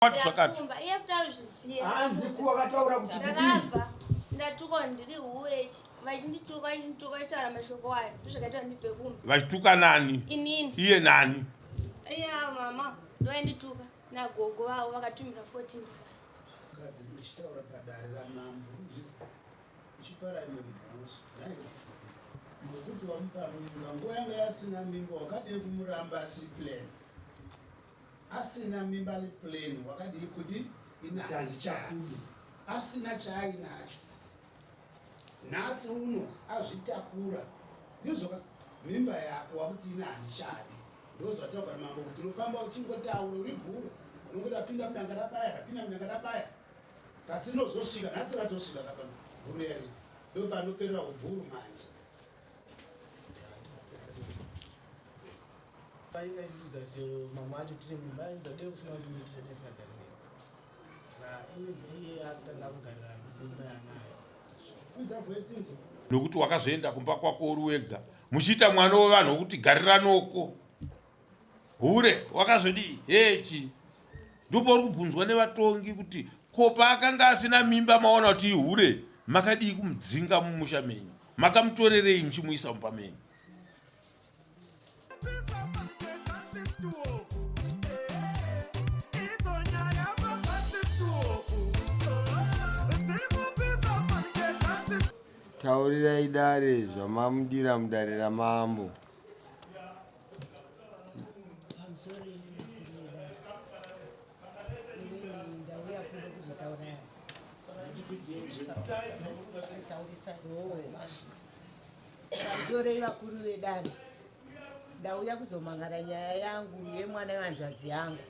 Zvakati. Iye futi arikuzviziva. Hanzi ku wakataura kuti kudii? Ndakabva ndatukwa ndiri hure vachindituka vachindituka vachitaura mashoko ayo ndozvakaita ndibve kumba. Vachituka nani? Inini. Iye nani? Iye mama ndovaindituka nagogo vavo vakatumira 14 dollars. Mukadzi uchitaura padare ramambo uchipara imwe mhosva nhai nokuti wamupa mimba nguva yanga yasina mimba wakadii kumuramba asiri plan Asina mimba ari plain wakadii kuti ini handichakudi asina chaainacho nhasi uno azvitakura ndizvoka mimba yako wakuti ini handichadi ndozvataura mambo kuti unofamba uchingotaura uri bhuru unongoti apinda mudanga rabaya rapinda mudanga rabaya kasi rinozosvika nhasi razosvika kapano bhuru yari ndopanoperera ubhuru manje Paingaidza chero mamwe acho tine mimba ainza dei kusina kuti muitise dei singagari newe. Saka imidzi iye akutanga kugarira mimba yanayo. Nokuti wakazoenda kumba kwako uri wega muchiita mwana wevanhu wokuti gariranoko hure wakazodii hechi ndopauri kubvunzwa nevatongi kuti ko paakanga asina mimba maona kuti ihure makadii kumudzinga mumusha menyu makamutorerei muchimuisa mumba menyu Taurirai dare zvamamudira mudare ramambo. Pamusorei vakuru vedare, ndauya kuzomangara nyaya yangu yemwana wehanzvadzi yangu.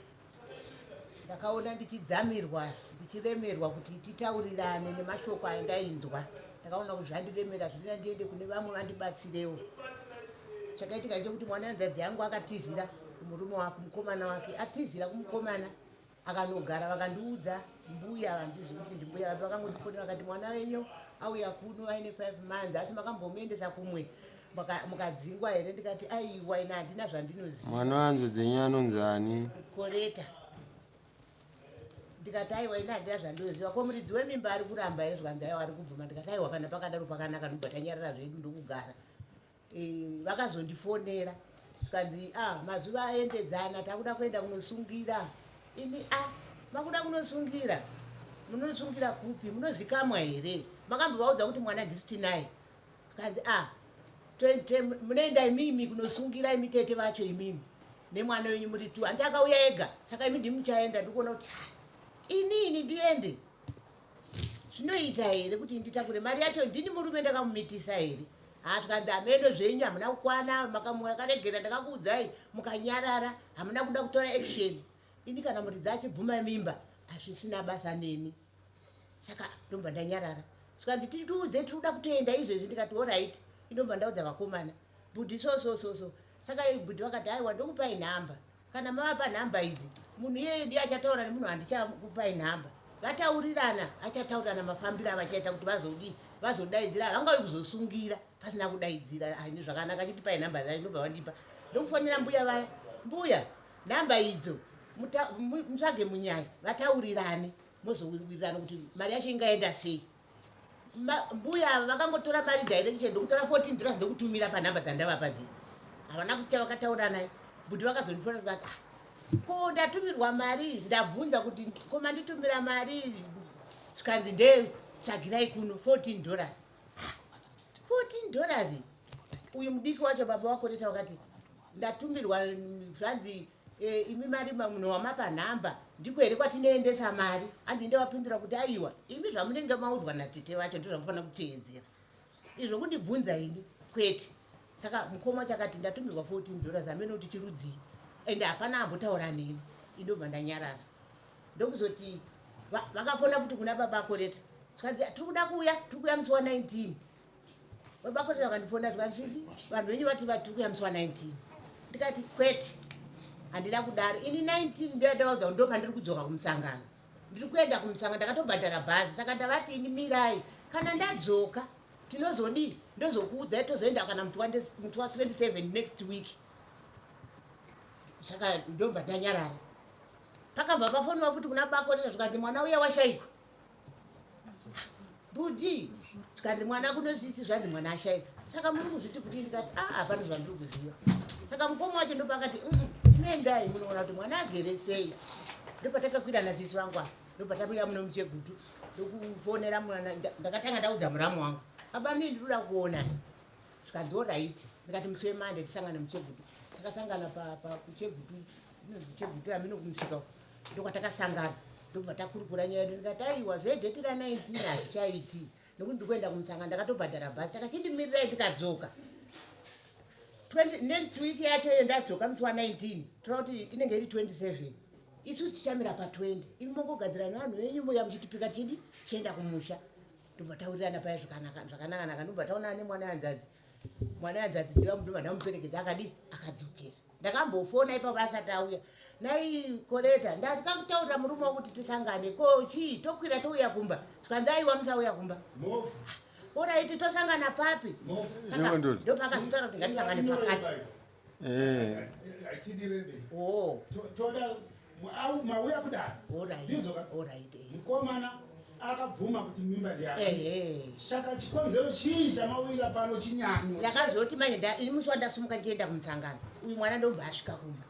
Ndakaona ndichidzamirwa ndichiremerwa kuti titaurirane nemashoko andainzwa. Ndakaona kuti zvandiremera zvinoda ndiende kune vamwe vandibatsirewo. Chakaitika ndechekuti mwana wehanzvadzi yangu akatizira kumurume wake, kumukomana wake, atizira kumukomana akanogara vakandiudza mbuya handizi kuti ndimbuya vapi vakangondifonera vakati mwana wenyu auya kuno aine five months asi makambomuendesa kumwe mukadzingwa here ndikati aiwa ina handina zvandinoziva mwana wanzo dzenyu anonzi ani koreta ndikati aiwa ina handina zvandinoziva ko muridzi wemimba ari kuramba here zvikanzi aiwa ari kubvuma ndikati aiwa kana pakadaro pakanaka ndobva tanyarara zvedu ndokugara Eh, vakazondifonera zvikanzi ah, mazuva aendedzana takuda kuenda kunosungira imi ah, makuda kunosungira munosungira kupi munozikamwa here makambovaudza kuti mwana ndisi tinaye zvikanzi ah, munoenda imimi kunosungira imi tete vacho imimi nemwana wenyu muri tu hanti akauya ega saka imi ndimuchaenda ndikuona kuti ah, ini ini ndiende Zvinoita here kuti nditakure mari yacho ndini murume ndakamumitisa here? Haa zvikanzi hameno zvenyu hamuna kukwana makaregera ndakakuudzai mukanyarara hamuna kuda kutora action. Ini kana muridzi achibvuma mimba hazvisina basa neni. Saka ndobva ndanyarara. Zvikanzi titiudze tiri kuda kutoenda izvezvi ndikati orit. Indobva ndaudza vakomana. Bhudhi so so so so. Saka bhudhi vakati aiwa ndokupai nhamba. Kana mavapa nhamba idzi munhu iyeye ndiye achataura nemunhu handichakupai nhamba. Vataurirana achataurirana mafambiro avachaita kuti vazodii vazodaidzira havangauyi kuzosungira pasina kudaidzira haini zvakanaka chitipai nhamba dzacho ndobva vandipa ndokufonera mbuya vaya mbuya nhamba idzo mutsvage munyai vataurirane mozowirirana kuti mari yacho ingaenda sei mbuya ava vakangotora mari direction ndokutora 14 dollars ndokutumira panhamba dzandavapa dzi havana kuita vakataura naye bhuti vakazondifona tikati ah, ko ndatumirwa mari ndabvunza kuti ko manditumira mari zvikanzi ndetsvagirai kuno 14 dollars 14 dollars uyu mudiki wacho baba wakoreta wakati ndatumirwa zvanzi E, imi mari munhu wamapa nhamba ndiko here kwatinoendesa mari hanzi ndewapindura kuti aiwa imi zvamunenge maudzwa natete vacho ndozvamufanira kuteedzera izvo kundibvunza ini kwete saka mukoma wacho akati ndatumirwa 14 dollars amene kuti chirudzii ende hapana ambotaura neni indobva ndanyarara ndokuzoti vakafona futi kuna baba akoreta zvikanzi tiri kuda kuuya tiri kuuya musi wa 19 Baba Kotera vakandifona zvikanzi sisi vanhu venyu vati vatiri kuya musi wa 19 ndikati kwete handina kudaro ini 19 ndiyandavaudza ndo pandiri kudzoka kumusangano ndiri kuenda kumusangano ndakatobhadhara bhazi saka ndavati ini mirai kana ndadzoka tinozodii ndozokuudzai tozoenda kana muti wa 27 next week saka ndobva ndanyarara. Pakabva pafoniwa futi kuna bakorera zvikanzi mwana uya washaikwa. Bhudhi zvikanzi mwana kunosisi zvanzi mwana ashaika. Saka muri kuzviti kudii? Ndikati a hapana zvandiri kuziva. Saka mukoma wacho ndopakati inoendai munoona kuti mwana agere sei. Ndopatakakwira nasisi vangu apa ndopatapinda muno muchegutu ndokufonera mwana. Ndakatanga ndaudza muramu wangu, baba mii ndinoda kuona. Zvikanzi oraiti. Ndikati musi wemande tisangane muchegutu. Takasangana pakuchegutu, inonzi Chegutu amino kumusika uko. Ndokwatakasangana ndokubva takurukura nyaya yedu. Ndikati aiwa zvedheti ra 19 hazvichaiti nekuti ndikuenda kumusangano, ndakatobhadhara bhasi. Saka chindimirirai ndikadzoka 20 next week yacho iyo ndadzoka musi wa 19, toda kuti inenge iri 27, isusu tichamira pa 20, imi mongogadzira nevanhu venyu mouya muchitipika chidi chienda kumusha. Ndobva taurirana paya zvakanaka zvakanaka. Ndobva taonana nemwana yanzadzi, mwana yanzadzi ndobva ndamuperekedza akadi akadzokera. Ndakambofona ipapo asati auya nai Koleta, ndakakutaurira murume wakuti tisangane ko chii tokwira touya kumba. Zvikanzi aiwa musauya kumba. Oraiti tosangana papi? Saka ndopakazotaura kuti ngatisangane pakati. Oh. Toda mauya kudai ndizvoka mukomana akabvuma kuti mimba ndeyake, saka chikonzero chii chamawira pano chinyanyo? Ndakazoti manje ini musi wandasumuka ndichienda kumusangano uyu mwana ndobva asvika kumba,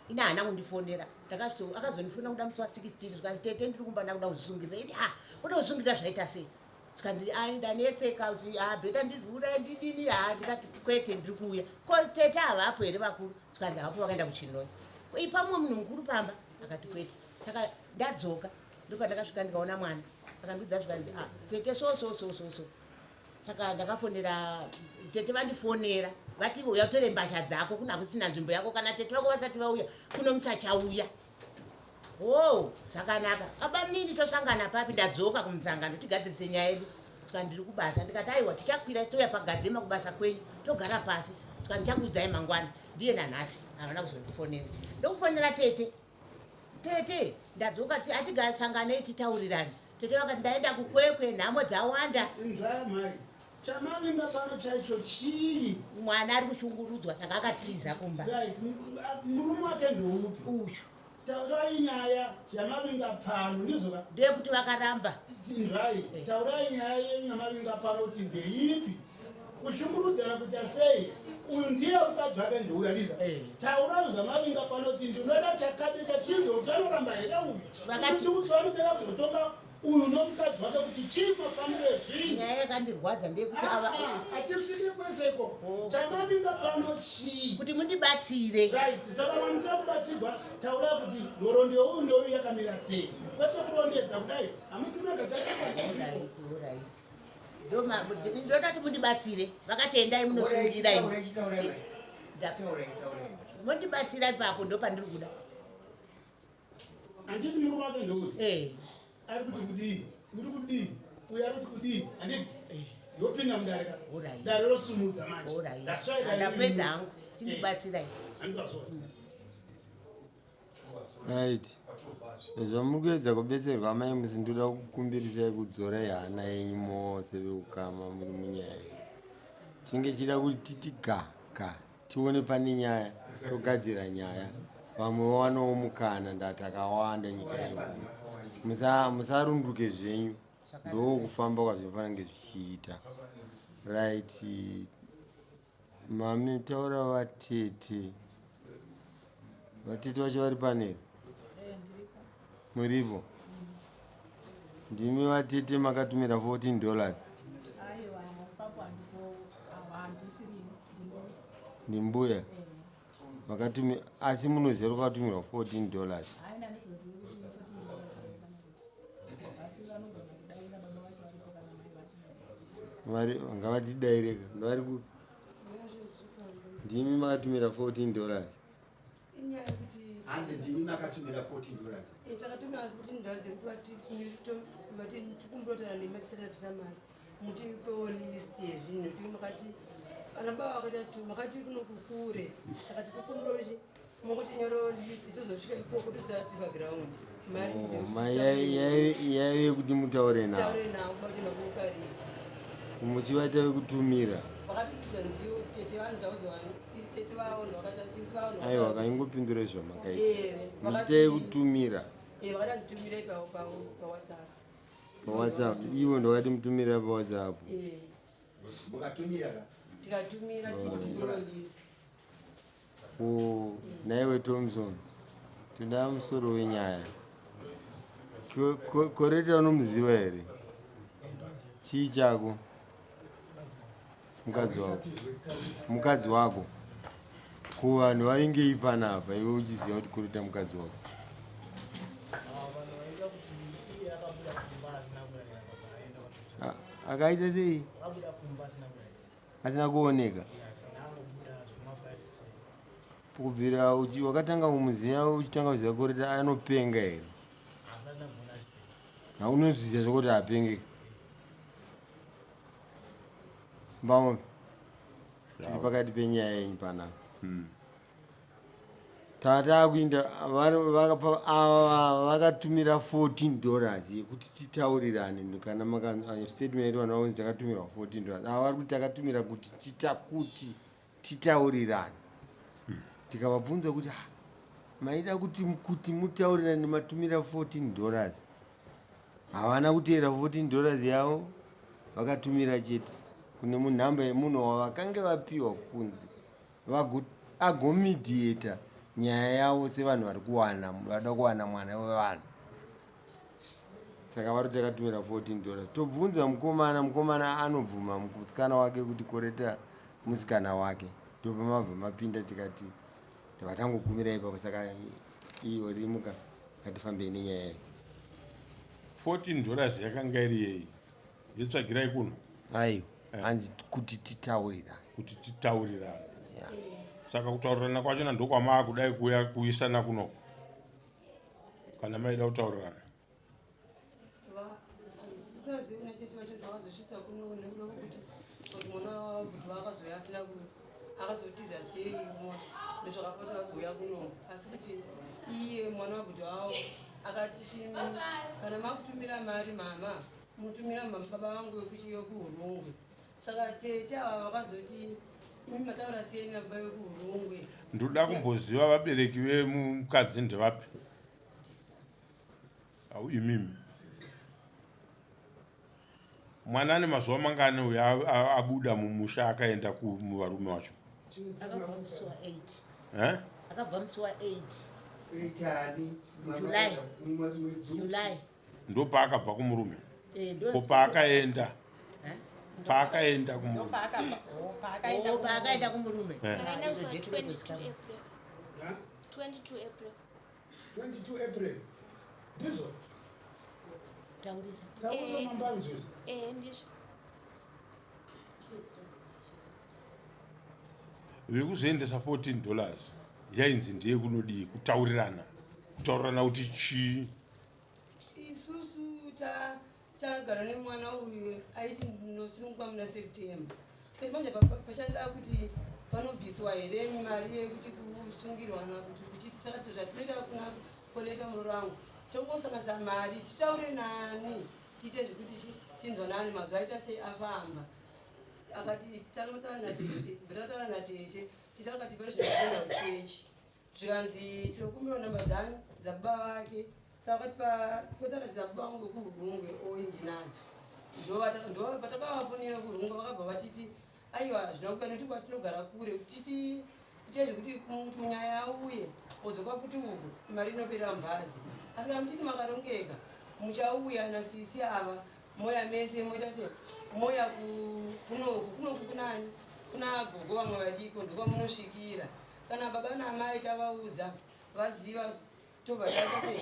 ina haana kundifonera. Akazondifonera kuda musi wa 16, zvikanzi tete ndiri kumba ndakuda kuzvisungirira. Ini ha uda kuzvisungirira zvaita sei? Zvikanzi ai ndanetseka, ha bheta ndizviuraye ndidini. Ha ndikati kwete ndiri kuuya. Ko tete havapo here vakuru? Zvikanzi havapo vakaenda kuchinoi. Ko ipa mumwe munhu mukuru pamba? Akati kwete. Saka ndadzoka ndopandakasvika ndikaona mwana akandiudza zvikanzi ah, tete so so so so so. Saka ndakafonera tete, vandifonera vati uya utore mbasha dzako kuna kusina nzvimbo yako, kana tete vako vasati vauya kuno musachauya. O zvakanaka abamunini, tosangana papi? Ndadzoka kumusangano tigadzirise nyaya yedu. Saka ndiri kubasa. Ndikati aiwa tichakwira touya pagadzema kubasa kwenyu togara pasi. Saka ndichakuudzai mangwana. Ndiye nanhasi havana kuzondifonera. Ndokufonera tete, tete ndadzoka hatigasanganei titaurirane. Tete vakati ndaenda kuKwekwe, nhamo dzawanda. Inzvaya mai, chamavinga pano chaicho chii? Mwana ari kushungurudzwa saka akatiza kumba. Right, murume wake ndoupi? Uyu. Taurai nyaya yamavinga pano, ndizvoka? Ndeyekuti vakaramba. Inzvai, taurai nyaya yenyu yamavinga pano kuti ndeipi. Kushungurudzana kuita sei? Uyu ndiye mukadzi wake ndouya, ndizvo? Taurai zvamavinga pano kuti ndinoda chakati chachinzo kuti anoramba here uyu. Kuti vanotanga kuzotonga uyu nomukadzi wake kuti chii mafambiro ezvinhu. Nyaya yakandirwadza ndeyekuti ava Hatisviki kwese ikoko. Chamavinga pano chii? Kuti mundibatsire. Right, saka mamutira kubatsirwa, taurai kuti nhoroondo yeuyu neuyu yakamira sei, kwete kurondedza kudai hamusi mega. Alright, alright. Ndoda kuti mundibatsire. Vakati endai munosungira imi. Mondibatsira ipapo ndo pandiri kuda. Handiti murume wake ndouyu? Eh. Ari kuti kudii? Uri kudii? Uyu ari kuti kudii? Handiti yopinda mudare ka? Alright. Dare rosumudza manje. Alright. That's why dare Ndapedza hangu, chindibatsirai. Handitazvoa. Right, zvamuri kuedza kubetserwa mai musi, ndoda kukumbirisai kudzorai hana yenyu mose veukama muri munyaya iyi. Tinge chida kuti titi ga ga tione pane nyaya, togadzira nyaya, vamwe vawanawo mukana. Ndatakawanda nyika yedu. Musarunduke zvenyu, ndokufamba kwazvinofanira kunge zvichiita. Right, mami, taura. Vatete, vatete vacho vari paneri, muripo? Ndimi vatete makatumira $14? Aiwa, papo handipo, handisiri ndino. Ndimbuya makatumi, asi munoziva kuti kwakatumirwa $14? Haina, handizozivi kuti $14, asi vanogona kudaira baba vacho varipo kana mai vacho. Vari ngavatidaireka, vari kupi? Ndimi makatumira $14? Inyaya yekuti Hanzi ndimi makatumira $14? Takatumira $14 yekuti vati tikumbotara nematisatapisa mari, mutipewo list yezvinhu. Tiri makati vana baba vakati makati kuno kukure, saka tikukumbira mokutinyorawo list, tozosvika ikoko tosativa ground mari. Yaive kuti mutaure navo. Taure navo bachina kukarira. Muchivaita vekutumira. Vakatiudza ndiyo tete vanhu taudza, tete vavo ndovakati sisi vavo. Aiwa, kaingopindura zvamakaita. Eh, muchiita yekutumira. Eh, vakati anditumirai pawhatsapp. Pawhatsapp ivo ndovati mutumira pawhatsapp. Eh. Mukatumira ka? Tikatumira chitikumbiro list. Ko naiwe Thompson toda musoro wenyaya. Koreta unomuziva here? Chii chako? Mukadzi wako. Mukadzi wako. Ko vanhu vaingei panapa iwe uchiziva kuti Koreta mukadzi wako? Akaita sei? Asina kuoneka. Kubvira wakatanga kumuziva uchitanga kuziva Koreta anopenga here? Haunozviziva zvekuti apenge. Mbamwe tiri pakati penyaya yenyu panapa. Tata kuinda ava vakatumira 14 dollars yekuti titaurirane kana maka statement yedu vanhu vaunzi takatumirwa 14 dollars. Ava vari kuti takatumira kuti titakuti titaurirane. Tikavabvunza kuti maida kuti kuti mutaurirane matumira 14 dollars. Havana kuteera 14 dollars yavo vakatumira chete kune munhamba yemunhu wavakange vapiwa kunzi agomediata nyaya yavo sevanhu vari kuwana vada kuwana mwana wevanhu. Saka vari takatumira 14 dollars. Tobvunza mukomana, mukomana anobvuma musikana wake kuti Koreta musikana wake. Ndobva mabva mapinda tikati tavatangogumira ipapo. Saka iyo rimuka ngatifambei nenyaya iyi. 14 dollars yakanga iri yei? Yetsvagirai kuno? Aiwa, hanzi kuti titaurirane. Kuti titaurirane. Saka kutaurirana kwachona ndokwamaakudai kuuya kuisana kunoko. Kana maida kutaurirana. Akazotiza sei ndozvakapota vazouya kuno asi kuti iye mwana wabhuti wavo akati kana makutumira mari mama mutumira mama baba vangu vekuHurungwe. Saka tete ava vakazoti imi mataura sei nababa vekuHurungwe. Ndoda kumboziva vabereki vemukadzi ndevapi? Au imimi. Mwana ane mazuva mangani uyo abuda mumusha akaenda kumuvarume wacho? Akabva musi wa 8. Eh? Akabva musi wa 8. Eitani? July. July. Ndopaakabva kumurume. Ndo Ko paakaenda? Eh? Paakaenda kumurume. Paakaenda. Paakaenda kumurume. Akaenda musi wa 22 April. 22 April. 22 April. Ndizvo? Taurisa. Taurisa mambanzwe. Ndizvo. Vekuzoendesa 14 dollars yainzi ndiye kunodii kutaurirana. Kutaurirana kuti chii? Isusu tagara nemwana uyu aiti ndinosununguka muna September. Tikati manje pachada kuti panobviswa here mari yekuti kusungirwana kuti kuchiti saka zvatinoita kuna koleta muroora wangu tongosanganisa mari titaure nani tiite zvekuti tinzwa nani mazuva aita sei afamba. Akati takataura natete, takataura natete, tete akati pari zvinoenda kuchechi. Zvikanzi tinokumbira namba dzani dzababa vake. Saka kotaka dzababa vangu vekuHurungwe oi ndinadzo. Ndo patakavafonera kuHurungwe vakabva vatiti aiwa zvina kupa nekuti kwatinogara kure titi tiite zvekuti munyaya auye odzoka futi uku mari inopera mubhazi. Asi kana muchiti makarongeka muchauya nasisi ava moya mese moita se moya kunoku kunoku kunani kuna gogo vamwe variko ndokwamunosvikira. Kana baba namai tavaudza vaziva tobva taita sei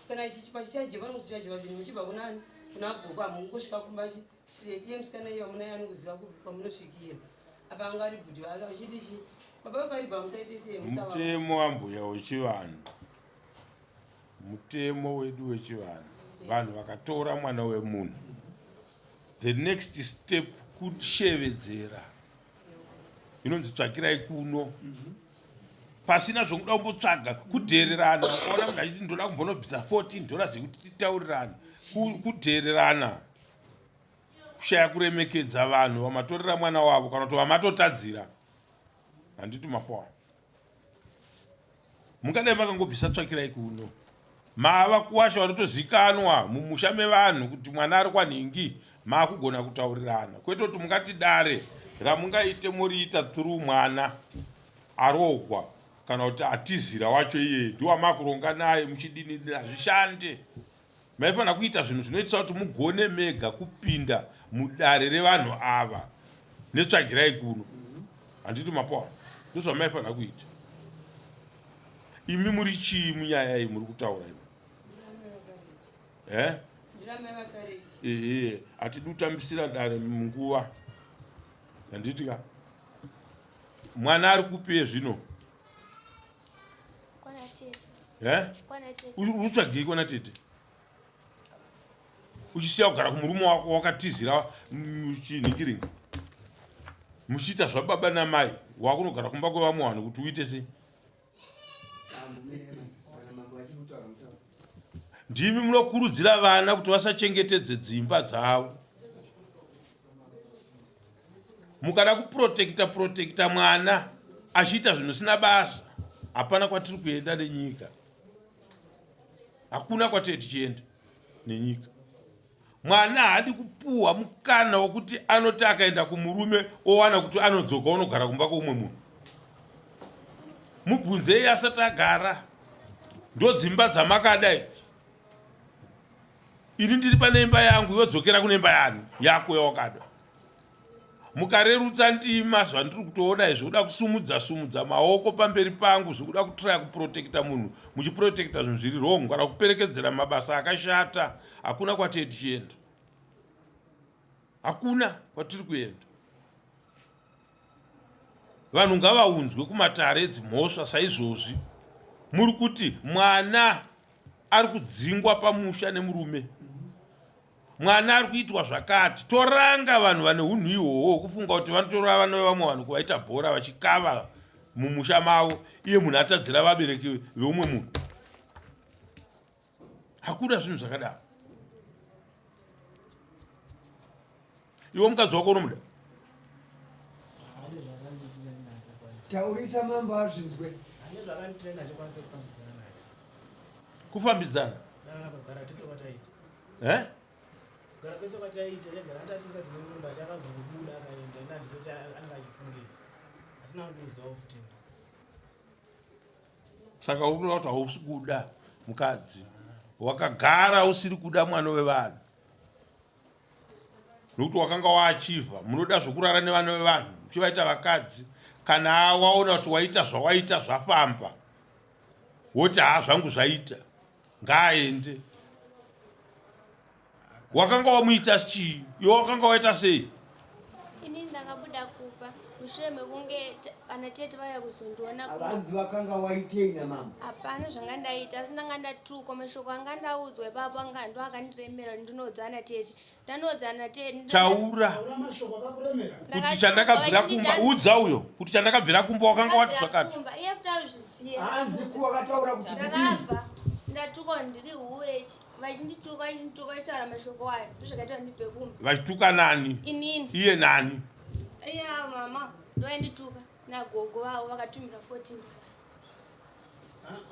kana ichi pachichajiwa panozochajiwa zvinhu muchibva kunani kuna gogo hamungosvika kumba straight iye musikana iye amuna yani kuziva kwamunosvikira. Apa anga ari bhuti vake vachiti chi baba vakaribva musaite sei musava Mutemo wambuya wechivanhu, mutemo wedu wechivanhu, vanhu vakatora mwana wemunhu, the next step kushevedzera inonzi tsvakirai kuno. Pasina zvokuda kumbotsvaga kudhererana. Ukaona munhu achiti ndoda kumbonobvisa 14 dollars yekuti titaurirane, kudhererana, kushaya kuremekedza vanhu vamatorera mwana wavo kana kuti vamatotadzira. Handiti mapoa mungadai makangobvisa tsvakirai kuno. Mava kuwasha vanotozikanwa mumusha mevanhu kuti mwana ari kwanhingi, maakugona kutaurirana kwete kuti mungati dare ramungaite moriita through mwana aroogwa kana kuti atizira wacho iyeye ndiwamakuronga naye muchidini hazvishande. Maifanira kuita zvinhu zvinoitisa kuti mugone mega kupinda mudare revanhu ava netsvagirai kuno. Handiti mapaona? Ndozvamaifanira kuita. Imi muri chii munyaya iyi muri kutaura imi? Eh? Ehe, hatidi kutambisira dare munguva. Handiti ka? Mwana ari kupi zvino? Kwana tete. Eh? Kwana tete. Uri kutsvagei kwana tete? Uchisiya kugara kumurume wako wakatizira chinhingiringi. Muchiita zvababa namai wakunogara kumba kwevamwe vanhu kuti uite sei? Ndimi munokurudzira vana kuti vasachengetedze dzimba dzavo. Mukada kuprotekta protekta mwana achiita zvinhu zvisina basa, hapana kwatiri kuenda nenyika. Hakuna kwatiri tichienda nenyika. Mwana haadi kupuhwa mukana wekuti anoti akaenda kumurume owana kuti anodzoka onogara kumba kweumwe munhu. Mubvunzei asati agara. Ndodzimba dzamakada idzi. Ini ndiri pane imba yangu yodzokera kune imba yani yako yawakada. Mukarerutsa ndima zvandiri kutoona izvi kuda kusumudza sumudza maoko pamberi pangu zvekuda kutraya kuprotekta munhu muchiprotekta zvinhu zviri wrong kana kuperekedzera mabasa akashata hakuna kwatiri tichienda. Hakuna kwatiri kuenda. Vanhu ngavaunzwe kumatare edzimhosva saizvozvi. Muri kuti mwana ari kudzingwa pamusha nemurume. Mwana ari kuitwa zvakati. Toranga vanhu vane hunhu ihwohwo hwekufunga kuti vanotora vana vevamwe vanhu kuvaita bhora vachikava mumusha mavo iye munhu atadzira vabereki veumwe munhu. Hakuna zvinhu zvakadaro. Iwe mukadzi wako unomuda? Taurisa mambo azvinzwe. Kufambidzana? Eh? Kugara kwese kwataiita chagara atati mukadzi nemumba chakazongobuda akaenda ini handizivi kuti anenge achifungei asina kundiudzawo futi. Saka uri kureva kuti hausi kuda mukadzi wakagara usiri kuda mwana wevanhu nokuti wakanga waachivha munoda zvokurara nevana vevanhu muchivaita vakadzi kana waona kuti waita zvawaita zvafamba woti haa zvangu zvaita ngaaende Wakanga wamuita chii? Iwe wakanga waita sei? Ini ndakabuda kupa mushure mekunge ana tete vauya kuzondiona. Havanzi vakanga waitei namama? Hapana zvanga ndaita asi ndanga ndatukwa mashoko anga ndaudzwa ipapo anga ndo akandiremera ndinoudza ana tete. Ndanoudza ana tete. Taura. Kuti chandakabvira kumba udza uyo kuti chandakabvira kumba wakanga wati zvakati. Iye futi aruzviziva. Hanzi ku wakataura kuti ndakabva ndatukwa ndiri hure. Vachindituka vachindituka vachitaura mashoko ayo ndozvakaita ndibve kumba. Vachituka nani? Inini. Iye nani? Iye mama ndovaindituka nagogo vavo vakatumira 14 dollars.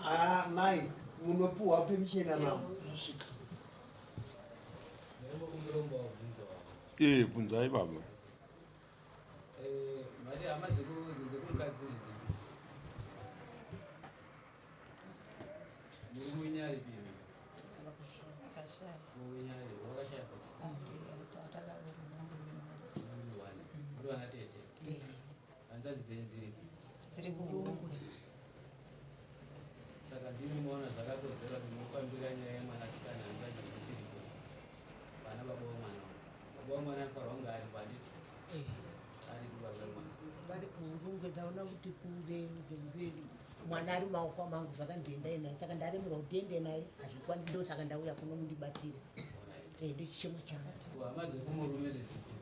Ah, ah, mai munopuhwa permission namama. Eh, bvunzai baba. Eh, mari hama dzekumukadzi ndedzipi? Saka ndimi muona zvakakodzera kuti mufambira nyaya yemwanasikana hanzvadzi dzisiripo vana baba vomwana baba vomwana anofanirwa kunge aripo handiti aripo baba vemwana vari kuurungwe ndaona kuti kure mwana ari maoko mangu zvakanzi endai naye saka ndaremerwa kuti ndiende naye hazvikwani ndosaka ndauya kuno mundibatsire eh, ndochichemo changu hama dzekumurume ndedzipi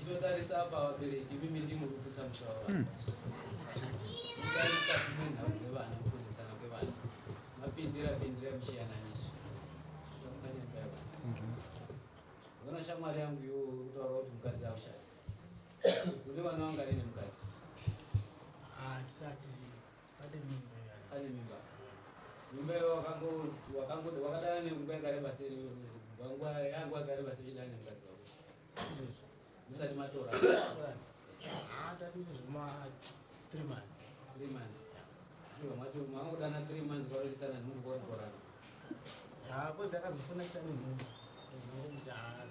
chitotarisa apa vabereki mimi ndimurikutsa musha wavana hmm. mukati menhau dzevana kuponesana kwevana mapindira pindira muchiyananiso musamukanyamba yavana Unoona shamwari yangu iwe uri kutaura kuti mukadzi aushati. Une vana vangani nemukadzi? Ah, Hatisati pane mimba. Pane mimba. Mimba iwe wakango wakango wakadana nenguva yakareba sei kubva nguva yangu yakareba sei uchidana nemukadzi wako? Izvozvi. Musati matora. Ah, tadini zvema 3 months. 3 months. Ndiyo mwacho mwangodana 3 months kwarorisana nhumbu kwarotorana. Ah, kozi akazofuna chani nhumbu. Ndinongomuti ah,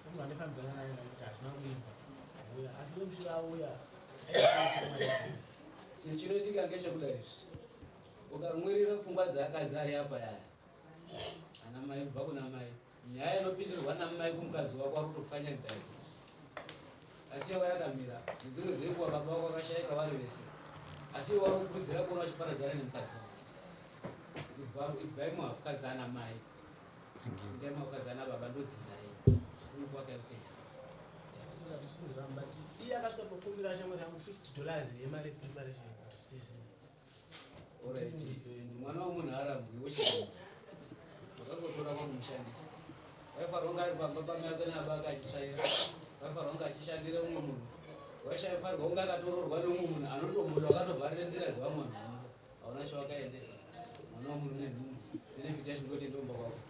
semunhu andifambidzana naye ndakuti hazvina kuimba. Uya, asi wemushure auya. Chinhu chinoitika ngechekudai izvi. Ukamwirira pfungwa dzeakadzi ari apa yaya. Ana mai kubva kuna mai. Nyaya inopindirwa namai kumukadzi wako ari kutopwanya dzai. Asi yava yakamira. Nedzimwe dzenguva baba vako vakashaika vari vese. Asi iwe wari kukurudzira kuona uchiparadzana nemukadzi wako. Ibvai muhapukadzi ana mai. Endai muhapukadzi ana baba ndodzidzai. Unokuvakai upenyu. Iye akasvika pakumbira shamwari yangu 50 dollars yemari preparation kuti tese. Alright. Mwana wemunhu arambwi wochii. Usangotora kwakumushandisa. Waifanira kunge ari pamba pamai ake naababa achitsvaira. Waifanira kunge achishandira umwe munhu. Waifanirwa kunge akatoroorwa neumwe munhu anotomuda wakatovharira nzira dzevamwe vanhu vanoda. Hauna chawakaendesa. Mwana wemunhu une nhumbu. Benefit yacho ngoti ndomba kwako.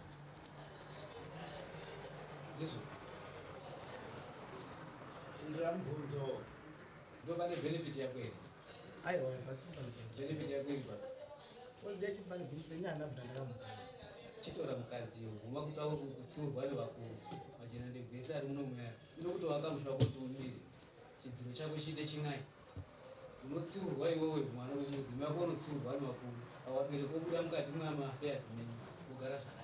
Ndizvo. Ndira mubvunzo. Ndipo pane benefit yako here? Aiwa, pasi pane benefit. Benefit yako iri papi? Kozi ndechiti pane benefit ini handina kubvira ndakamudzima. Chitora mukadzi guma kuti ave kutsiurwa nevakuru. Majena ndegwese ari muno muya. Inokuti waka musha wako kuti umire. Chidziro chako chiite chin'ai. Unotsiurwa iwewe mwana wemudzimai wako unotsiurwa nevakuru. Awabereki obuda mukati mwemaaffairs menyu ogara zvakanaka.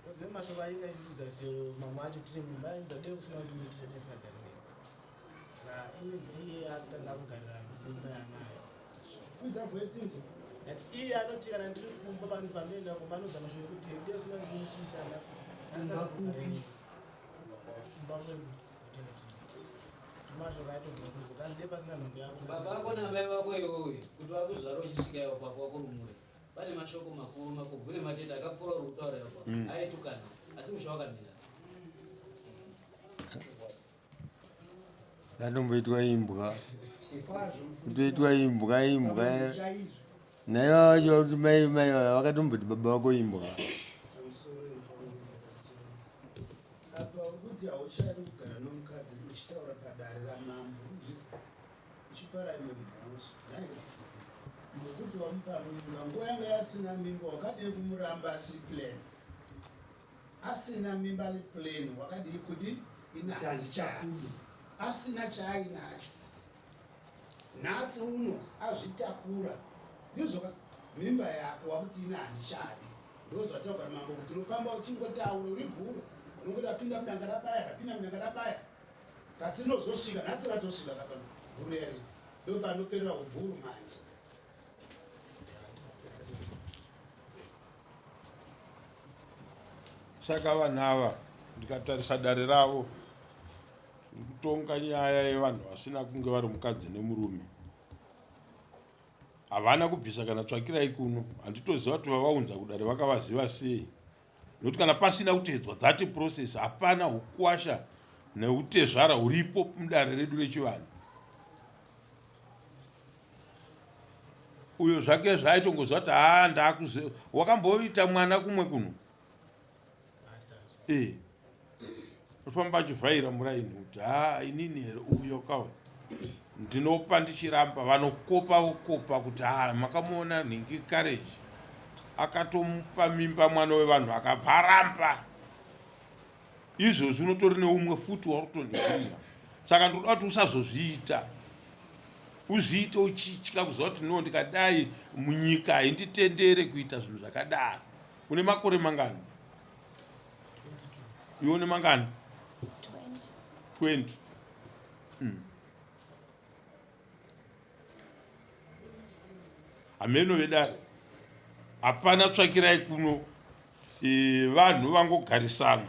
Kozi mashoko ainge achiudza chero mamwe acho tiri mumba ainudza dei kusina kuti muitise dei singagari nei. Saka iye akutanga kugarira imba yaanayo. Kwidza voice tinzwe. Ndati iye anoti kana ndiri kumba pano panoenda kumba anodza mashoko ekuti dei usina kundiitisa Kumba kupi? Kumba kwedu kwatinenge tiri. Mashoko aitobva kana dei pasina nhumbu yako. Baba vako namai vako iwewe kuti vakuzvara uchisvika iwo pako wako rumure. Pane mashoko makuru makobvu nematete akapfuura uri kutaura ipo aitukana asi musha wakamira. Yatomboitwa imbwa. Kutoitwa imbwa imbwa. Naiva vacho vakuti mai mai vakatomboti baba vako imbwa. Apa uri kuti hauchadi kugara nomukadzi uchitaura padare ramambo uchipara imwe mhosva nhai nokuti wamupa mimba nguva yanga yasina mimba wakadii kumuramba asiri plan asina mimba ari plan wakadii kuti ini handichakudi asina chaainacho nhasi uno azvitakura ndizvo mimba yako wakuti ini handichadi ndozvataura mambo kuti unofamba uchingotaura uri bhuru unongoti apinda mudanga rabaya rapinda mudanga rabaya kasi rinozosvika nhasi ratosvika kapano bhuru here ndopanoperera ubhuru manje. Saka vanhu ava ndikatarisa dare ravo riri kutonga nyaya yevanhu vasina kunge vari mukadzi nemurume havana kubvisa kana tsvakirai kuno handitoziva kuti vavaunza kudare vakavaziva sei nokuti kana pasina kuteedzwa that process hapana hukwasha neutezvara huripo mudare redu rechivanhu uyo zvake zvaaitongoziva kuti haa ndakuze wakamboita mwana kumwe kuno e ofamba achivhaira muraini kuti haa inini here uyo kawo ndinopa ndichiramba vanokopa vokopa kuti haa makamuona nhingi courage akatomupa mimba mwana wevanhu akabva aramba izvozvi unotori neumwe futi wauri kutonhingirira saka ndinoda kuti usazozviita uzviite uchitya kuziva kuti no ndikadai munyika hainditendere kuita zvinhu zvakadaro une makore mangani iwe une mangani 20 mm. Hameno vedare hapana tsvakirai kuno e, vanhu vangogarisana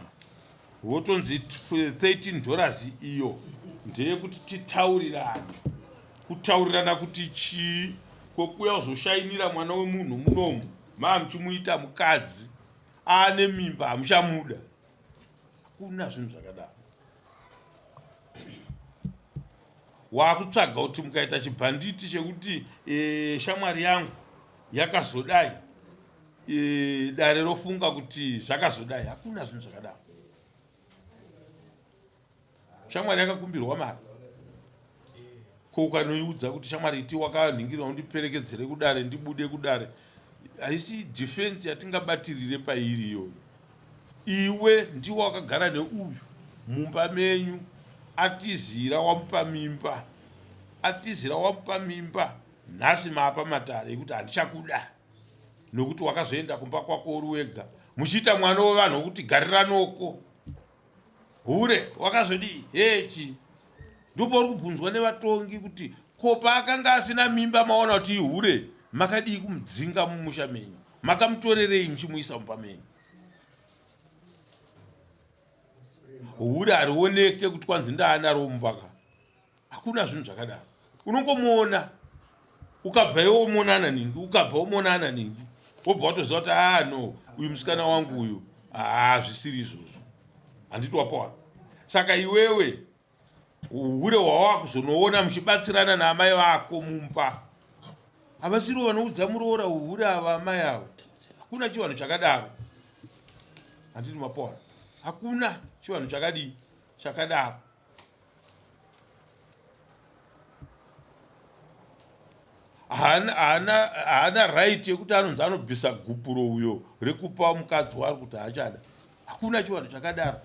votonzi 13 dollars iyo ndeyekuti titaurirane kutaurirana kuti chii kokuya kuzoshainira mwana wemunhu munomu maa muchimuita mukadzi aane mimba hamuchamuda hakuna zvinhu zvakadaro. Wakutsvaga kuti mukaita chibhanditi chekuti e, shamwari yangu yakazodai e, dare rofunga kuti zvakazodai. Hakuna zvinhu zvakadaro. Shamwari yakakumbirwa mari ko ukanoiudza kuti shamwari iti wakanhingira undiperekedzere kudare ndibude kudare haisi defense yatingabatirire pairi iyoyo iwe ndiwe wakagara neuyu mumba menyu atizira wamupa mimba atizira wamupa mimba nhasi maapa matare ekuti handichakuda nokuti wakazoenda kumba kwako uri wega muchiita mwana wevanhu wekuti gariranoko hure wakazodii hechi ndopauri kubvunzwa nevatongi kuti ko paakanga asina mimba maona kuti ihure makadii kumudzinga mumusha menyu makamutorerei muchimuisa mumba menyu hure harioneke kuti kwanzi ndaanaro mumba ka Hakuna zvinhu zvakadaro. Unongomuona ukabva iwe womonana ningi, ukabva womonana ningi, wobva watoziva kuti ah no, uyu musikana wangu uyu ah zvisiri izvozvo. Handiti wapawana. Saka iwewe uhure hwawakuzonoona muchibatsirana naamai vako mumba havasirivo vanoudza muroora uhure ava amai avo. Hakuna chivanhu chakadaro. Handiti mapawana. Hakuna chivanhu chakadii chakadaro. Haana right yekuti anonzi anobvisa gupuro uyo rekupa mukadzi waari kuti haachada. Hakuna chivanhu chakadaro.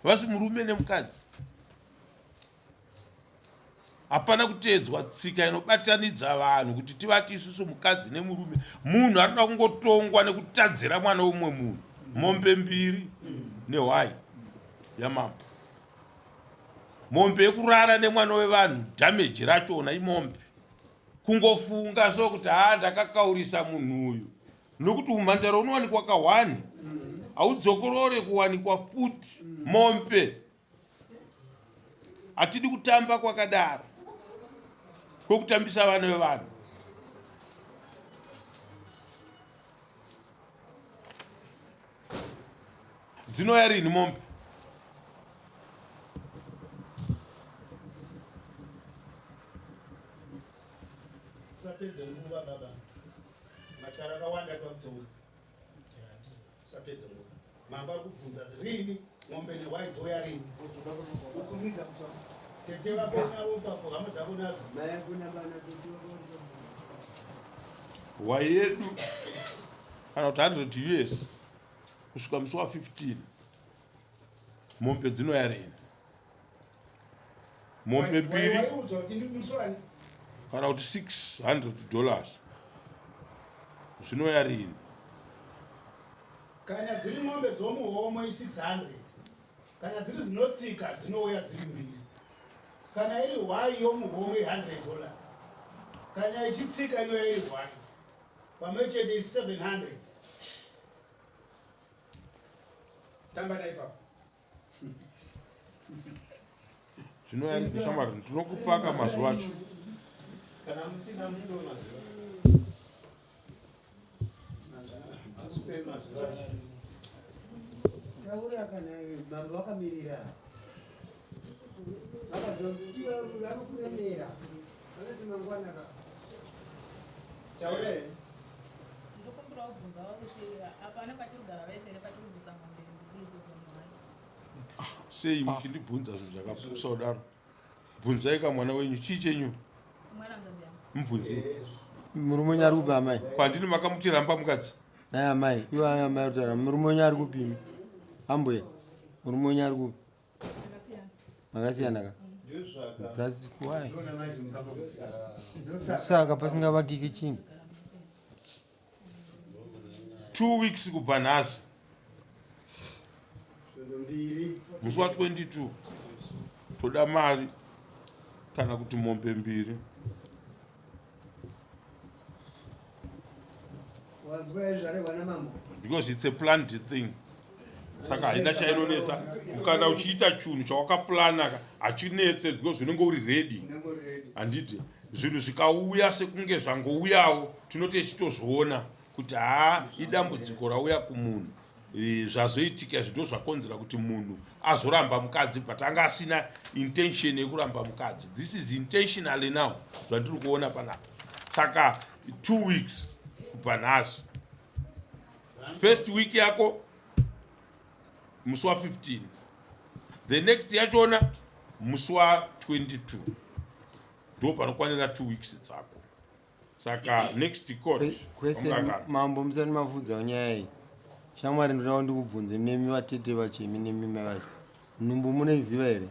Vasi murume nemukadzi. Hapana kuteedzwa tsika inobatanidza vanhu kuti tivati isusu mukadzi nemurume. Munhu anoda kungotongwa nekutadzira mwana wemumwe munhu. Mombe mbiri nehwai yamambo. Mombe yekurara nemwana wevanhu damage rachona imombe. Kungofunga so kuti haa ndakakaurisa munhu uyu. Nokuti umhandara unowanikwa kahwani. Haudzokorore kuwanikwa futi mombe. Hatidi kutamba kwakadaro kwekutambisa vana vevanhu. Dzinouya rini mombe? Usapedze nguva baba. Matare akawanda twakutonga. Usapedze nguva. Mambo ari kubvunza rini mombe nehwai dzouya rini? Tete vako navo papo hama dzako nadzo. Hwai yedu kana kuti 100 us kusvika musi wa 15 mombe dzinoya rini? Mombe mbiri kana kuti 600 dollars zvinoya rini? Kana dziri mombe dzomuhomwe i600, kana dziri dzinotsika dzinouya dziri mbiri. Kana iri hwai yomuhomwe i100 dollars, kana ichitsika inouya iri hwai pamwe chete i700. Tamba naipapo. Zvinoyarika shamwari, ndinokupaka mazuva acho. Kana musina mupe mazuva. Mupe mazuva. Taura kana mambo vakamirira. Vakazoti vanokuremera. Vanoti mangwana ka. Taura here? Ndokumbira kubvunza kuti hapana patiri kugara vese here patiri kubvisa mombe mbiri idzodzo nehwai? Sei muchindibvunza zvinhu zvakapusa kudaro? Bvunzai ka mwana wenyu, chii chenyu? Mwana hanzvadzi yangu. Mubvunzei. Murume wenyu ari kupi amai? Kwandini makamuti ramba mukadzi. Naye amai, iwo amai ari kutaura. Murume wenyu ari kupi imi? Ambuya, murume wenyu ari kupi? Makasiyana ka? That's why. Saka pasingavakiki chinhu. 2 weeks kubva nhasi. Musi wa 22 toda mari kana kuti mombe mbiri. Because it's a planned thing. Saka haina chainonetsa. Kana uchiita chunhu chawakaplana hachinetse because unenge uri ready. Handiti zvinhu zvikauya sekunge zvangouyawo tinoti tichitozviona kuti haa idambudziko rauya kumunhu. Eh, zvazoitika izvi ndo zvakonzera kuti munhu azoramba mukadzi but anga asina intention yekuramba mukadzi. This is intentionally now zvandiri kuona panapa. Saka 2 weeks kubva nhasi, first week yako musi wa 15, the next yachona musi wa 22, ndo panokwanira 2 weeks dzako. Saka next court. Question, mambo, musati mafudza nyaya iyi, shamwari, ndoda ndikubvunze nemi vatete vacho, imi nemi mai vacho, nhumbu munoiziva here?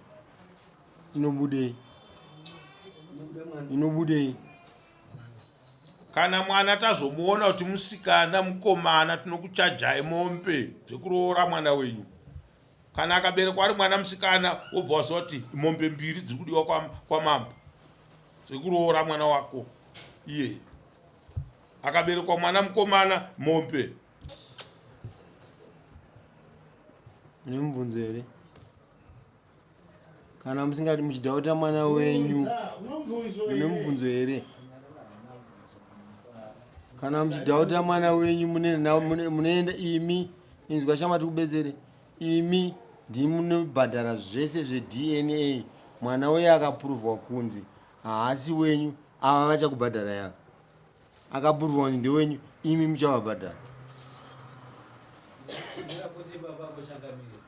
Inobudei? Inobudei? Kana mwana tazomuona kuti musikana mukomana, tinokuchajai mombe dzekuroora mwana wenyu. Kana akaberekwa ari mwana musikana, wobva waziva kuti mombe mbiri dziri kudiwa kwamambo dzekuroora mwana wako iyeye. Akaberekwa mwana mukomana, mombe. Nemubvunzo here? Kana musingati muchidhauta mwana wenyu, mune mubvunzo here? Kana muchidhauta mwana wenyu, munoenda imi. Inzwa shamati kubetsere, imi ndimunobhadhara zvese zveDNA. Mwana uye akapuruvhwa kunzi haasi wenyu, ava vachakubhadhara yava. Akapuruvhwa kunzi ndewenyu, imi muchavabhadhara. Ndingapote baba kochangamire,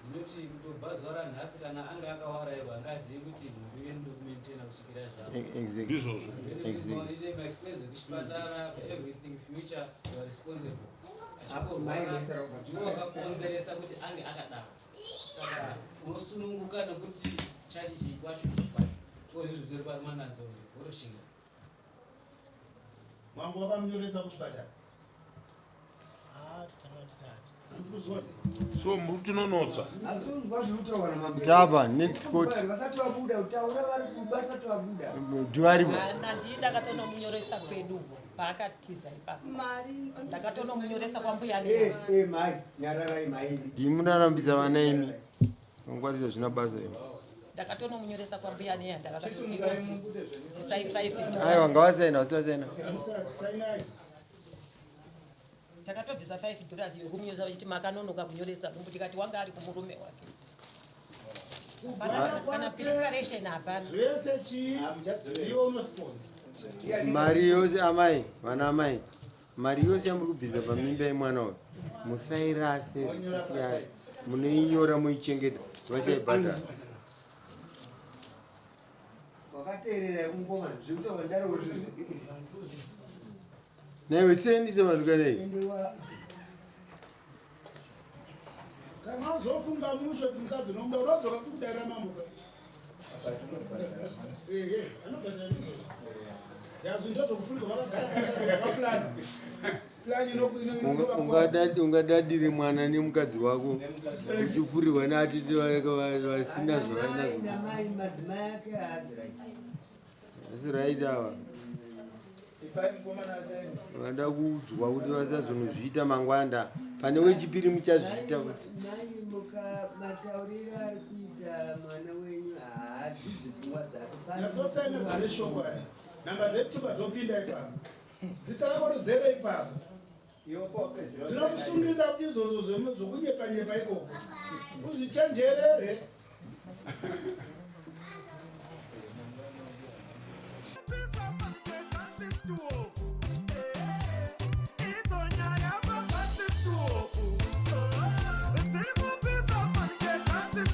ndinoti kutobva zuva ranhasi, kana anga akawarairwa, angazivi kuti nhumbi yedu ndokumaintaina kusvikira zvavo. Ndizvozvo. Maexpense ekuchipatara, everything future, you are responsible. Achikorwara, ndiwo wakakonzeresa kuti ange akadaro, saka unosununguka nekuti chadi chii kwacho ichi kwacho kozvi zvitori pamanadzo wotoshinga. Mambo, wakamunyoresa kuchipatara? Ah, tanga tisati. So muri kutinonotsa. Tava next court. Vasati vabuda utaura, vari vasati vabuda. Ndiwaripo. Nandii, ndakatonomunyoresa kwedu paakatiza ipapo, ndakatonomunyoresa kwambuya. Eh, eh, mai, nyararai mai. Ndimunarambisa vana imi, mangwarisa zvina basa iyo. Ndakatonomunyoresa kwambuya Nehanda, vakatoti isai 5. Aiwa, ngavasaina, vasati vasaina. Sainai. Takatobvisa $5 yokumunyoresa, vachiti makanonoka kunyoresa kumbu, tikati wanga ari kumurume wake. Hapana kana preparation, hapana. Zvese chii, iwe unosponsor. Mari yose, amai, vana amai, mari yose yamuri kubvisa pamimba yemwana uyu, musairase. Risiti yayo munoinyora, muichengeta, vachaibhadhara. Wakateerera mukomana zvekutaura ndaro. Naiwe siendise vanhu kanei. Ende wa Kana uzofunga mushe kuti mukadzi unomuda, unodzoka kuti kudaira mambo ka. Ehe, anobhadhara izvozvo. Yazvi ndozvokufunika vakagara vakaplana plan. Ungadadire mwana nemukadzi wako uchifurirwa neatete vasina zvavainazvo. Namai madzimai ake haazi right. Asi right ava vada kuudzwa kuti vasazonozviita mangwanda pane wechipiri muchazviita kuti. Mai, muka matauriro ari kuita mwana wenyu haadzidzi pfungwa dzake. Nyatsosaina zvane shoko ari namba dzetupa dzopinda ipapo, zita rako rizere ipapo. Zvinokusungisa kuti izvozvo zvokunyepanyepa ikoko uzvichenjerere.